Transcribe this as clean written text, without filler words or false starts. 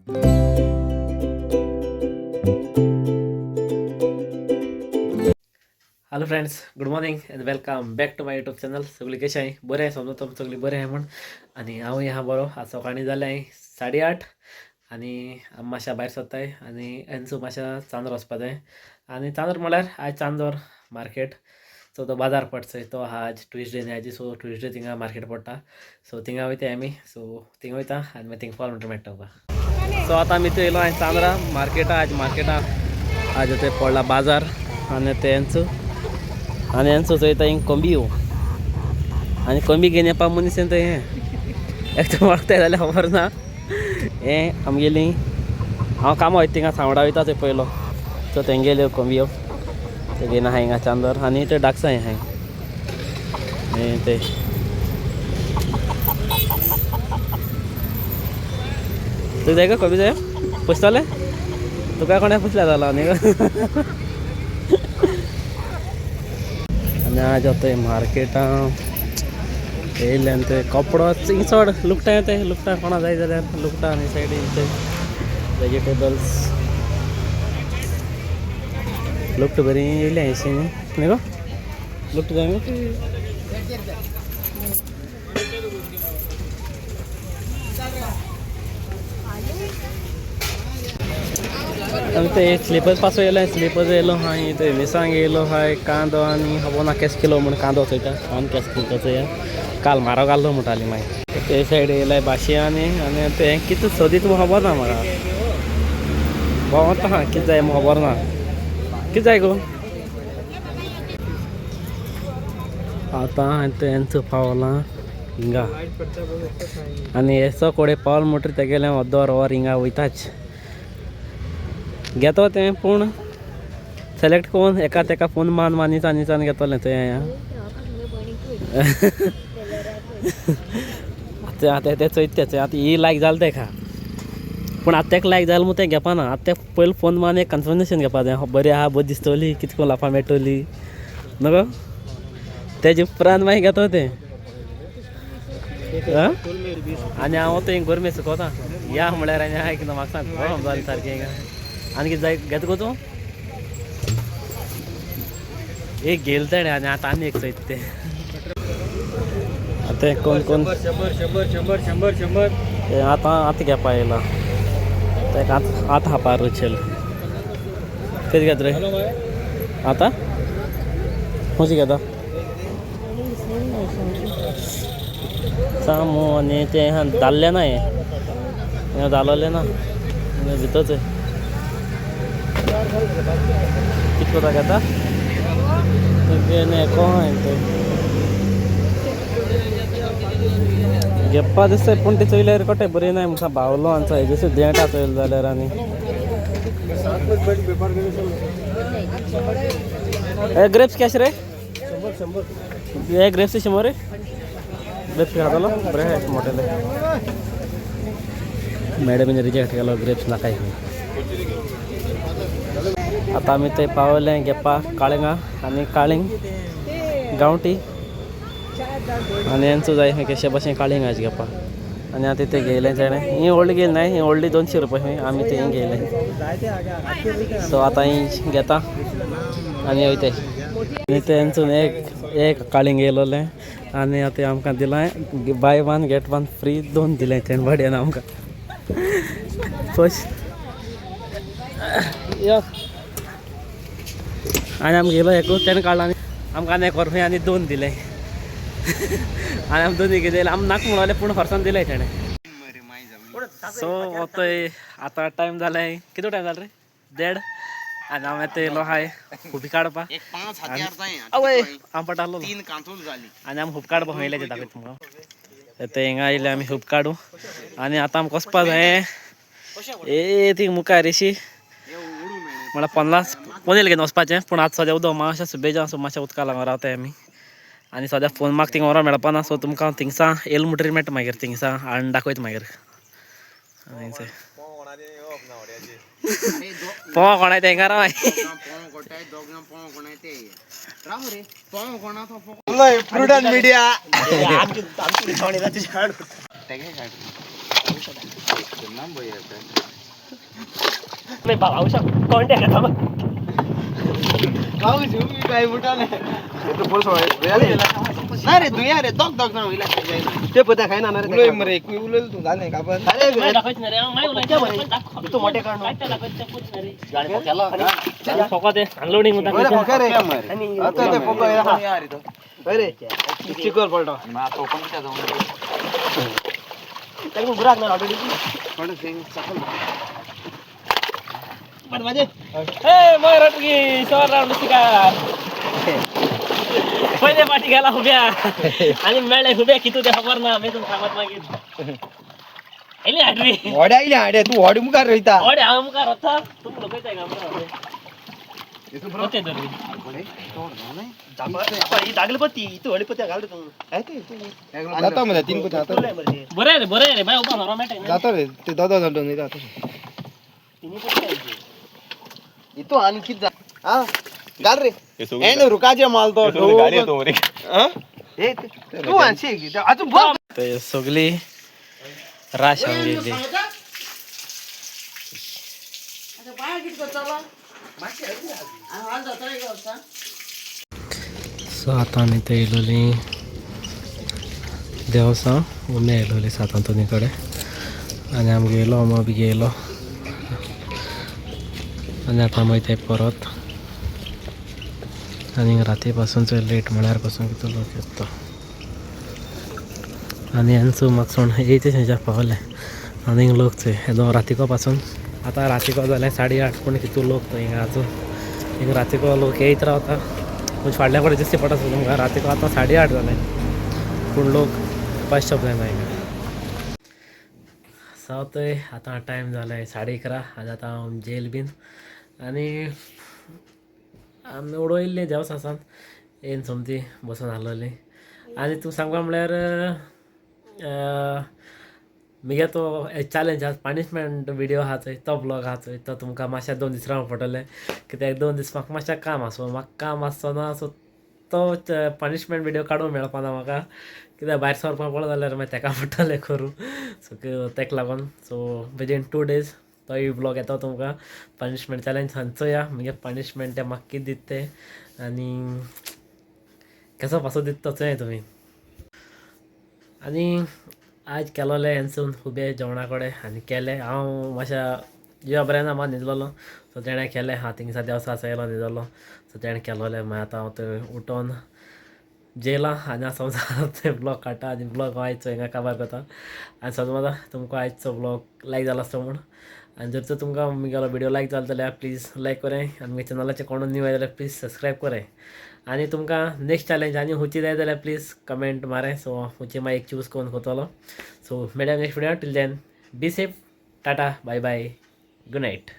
Hello friends, good morning and welcome back to my YouTube channel. सगळी कशें आहाय? बरें आहाय, समजा तुमी सगळीं बरें आहाय म्हूण. आनी हांवूय आहा बरो. आज सकाळीं जालें 8:30 आनी आमी मातशा भायर सोदताय आनी एन्सू मातशा चांदोर वचपा जाय. आनी चांदोर म्हळ्यार आयज चांदोर मार्केट, सो तो बाजार पडटा तो आहा. आज ट्युजडे न्ही आजी, सो ट्युजडे थिंगा मार्केट पडटा, सो थिंगा वयताय आमी. सो थिंगा वयता आनी मागीर थिंगा पावल म्हणटा मेळटा तुमकां. सो आतां आमी थंय येयलो आनी चांदरा मार्केटा. आज मार्केटा आज ते पडला बाजार. आनी ते एन्सू आनी एन्सो चोयता हिंग कोंबियो आनी कोंबी घेवन येवपा मनीस येता. हें एकदम वळखताय जाल्यार खबर ना. हें आमगेली हांव कामां वयता थिंगा सांवडा वयता थंय पयलो. सो तेंगेल्यो कोंबियो ते घेवन आहा हिंगा चांदर. आनी ते डाकसाय आहाय हें ते. तुका जाय गो कोबी? जाय पुसतलें तुका? कोणें पुसल्या जालो न्ही गो. आनी आज आतां मार्केटां येयल्यान ते कपडो हिंग चड लुगटां येताय. लुगटां कोणा जाय जाल्यार लुगटां. आनी सायडीन ते वेजिटेबल्स, लुगटां बरीं येयल्या हयशी न्ही गो. लुगटां जाय गो? आनी ते स्लिपर्स पासून येयले, स्लिपर्स येयलो हांय, ते मिरसांग येयलो हाय, कांदो. आनी खबर ना केस किलो म्हूण. कांदो चोयता हांव केस किलो चोया. काल म्हारग आहलो म्हणटाली. मागीर ते सायड येयले भाशी. आनी आनी तें कितें सोदीत म्हूण खबर ना म्हाका. भोंवता आहा, कितें जाय म्हूण खबर ना. कितें जाय गो? आतां हांवें तेंच पावलां हिंगा आनी येसो कोडे पावल म्हणटरी तेगेलें अर्दवर वर हिंगा वयताच घेतो तें. पूण सिलेक्ट करून एका तेका फोन मान मान निचान निचान घेतलें तें. आतां आतां तें चोयता तें. आतां ही लायक जालें तेका, पूण आतां तेका लायक जालें म्हूण तें घेवपा ना. आतां तें पयलीं फोन मान एक कन्फर्मेशन घेवपा जाय, बरी आहा, बरी दिसतली, कितें करून लाफा मेळटली न्हू गो. तेजे उपरांत मागीर घेतो तें. आनी हांव थंय गोरमे सुकोता या म्हळ्यार. आनी आयक ना म्हाका सांग गरम जालें सारकें हिंगा. आनी कितें जाय घेता गो तूं? एक घेयलें तेणें आनी आतां आनी एक चोयता तें. आतां कोण कोण 100 100 100 100 100. ते आतां आतां घेवपा येयला तेका. आतां आतां हापार उचल कितें घेता रे आतां? खंयची घेता? सामू. आनी तें दाल्लें ना, हें दालोलें ना भितरच. कितें करता घेता तें घेवपा दिसता, पूण ते चोयल्यार कटे बरी नाय म्हाका बावलो. आनी हेजे देंटा चोयलें जाल्यार. आनी हे ग्रेप्स कॅश रे? 100 100. हे ग्रेप्स 100 रे. ग्रेप्स खातलो? बरें आहाय मोटेले. मॅडमीन रिजेक्ट केलो, ग्रेप्स नाकाय. आतां आमी थंय पावले घेवपा काळंगां आनी काळींग गांवठी. आनी हेंचो जाय खंय कशे भाशेन काळिंगाच घेवपा. आनी आतां ते घेयलें तेणें. ही व्हडली घेयली नाय, ही व्हडली 200 रुपया खंय. आमी ती घेयले. सो आतां ही घेता आनी वयताय. आनी तेंचून एक एक काळींग येयलोलें आनी आतां आमकां दिलां buy one get one free. दोन दिलें तेणें भाड्यान आमकां फर्स्ट यो. आनी आमकां गेलो एकू तेणें काडलो आनी आमकां आनी एक व्हरपा आनी दोन दिलें. आनी आमी दोनूय घेतले. आमी नाका म्हणलें, पूण फोर्सान दिलें तेणें. सो आतां आतां टायम जालाय. कितलो टायम जाला रे? 1:30. आनी हांव आतां येयलो आहाय हुपी काडपा. एक पांच हत्यार जाय. आवय, आंबट आहलो. तीन कांतून जाली. आनी आमी हुप काडपा खंय येयले ते दाखयता तुमकां. आतां हिंगा येयले आमी हुप काडू आनी आतां आमकां वचपा जाय ए ती मुखार रेशी म्हळ्यार 50 पनेल घेवन वचपाचें. पूण आतां सद्या उदक मातशें सुबेज, सो मातशें उदका लागून रावताय आमी. आनी सद्या फोन म्हाका थिंगा व्हरोंक मेळपा ना. सो तुमकां थिंगसा येयलें म्हणटरीर मेळटा मागीर, थिंगसा हाडून दाखयता मागीर. पोवा कोणाय तेंका राव. पोंव कोटाय दोगां पोंव कोणाय ते राव रे पोंव कोणा तो प्रुडंट मिडिया. ना रे दुया रे दोग दोग ना वयला ते पत्या खायना ना रे मरे एकूय उलयलो तूं जालें काबर तू मोठे फोको ते अनलोडिंग आता ते फोको अरे चिकल पडलो पहिले पाठी गेला हुब्या आणि मेळे हुब्या किती ते खबर ना मी तुमका सांगत मागीर येयली हाडरी व्हडे आयले हाडे तूं व्हड मुखार रोयता होडे हांव मुखार वता तुम लोकयताय का मुखार होते दरवी जाता मरे तीन पत्या जाता बरे रे बरे रे बाय उभा नरो मेळटा जाता रे ते दादा जातो न्ही जाता इतो आनी कित जा हा घाल रे एंड रुकाचे माल तो तूं आनशी आजून बघ ते सगळी राश गेली. सो आतां आमी थंय येयलोली देवसां उमे येयलोली सात आंतोनी कडेन आनी आमगे येयलो अमो बी येयलो आनी आतां आमी वयताय परत. आनी राती पासून चड लेट म्हळ्यार पासून कितलो लोक येता आनी हेंचो म्हाका येयते थंयच्या पावले आनीक लोक थंय येदो रातीको पासून. आतां रातीको जालें 8:30 पूण कितू लोक थंय हिंगा आजून हिंगा रातीको लोक येयत रावता. म्हणजे फाटल्या कडेन दिसती पडटा तुमकां रातीको आतां 8:30 जालें पूण लोक पांचशे जायना हिंगा. सो थंय आतां टायम जालें 11:30 आनी आतां हांव जेल बीन आनी आमी उडयल्ली देवसासान येवन सोमती बसून आहलोली. आनी तूं सांगपा म्हळ्यार मुगे तो चॅलेंज आहा पनिशमेंट विडियो आहा चोय तो ब्लॉग आहा चोय तो तुमकां मातशें 2 दीस रावंक पडटलें कित्याक 2 दीस म्हाका मातशें काम आसो म्हाका काम आसचो ना सो तो पनिशमेंट विडियो काडूंक मेळपाना म्हाका कित्याक भायर सरपा पडलो जाल्यार मागीर तेका पडटलें करूं. सो तेका लागून सो विदीन 2 डेज तोय ब्लॉग येता तुमकां पनिशमेंट चॅलेंज सांचोया मुगे पनिशमेंट तें म्हाका कितें दिता तें आनी कसो पासो दिता तो चोया तुमी. आनी आज केलोलें हेंसून खुबे जेवणा कडेन आनी केलें हांव मातशें जिवा बरें ना म्हाका न्हिदलोलो सो तेणें केलें हांव थिंगसा देवसा येयलो न्हिदलो सो तेणें केलोलें. मागीर आतां हांव थंय उठोन जेयलां आनी हांव समजा ते ब्लॉग काडटा आनी ब्लॉग आयचो हिंगा काबार करता. आनी समजा तुमकां आयचो ब्लॉग लायक जाला आसतो म्हूण. आनी जर तर तुमकां मुगेलो विडियो लायक जालो जाल्यार प्लीज लायक कराय आनी मुगे चॅनलाचेर कोण न्यू आयले जाल्यार प्लीज सबस्क्रायब कराय. आनी तुमकां नेक्स्ट चॅलेंज आनी खंयची जाय जाल्यार प्लीज कमेंट माराय. सो खंयची मागीर एक चूज करून करतलो. सो मेळया next video. Till then be safe, tata, bye bye, good night.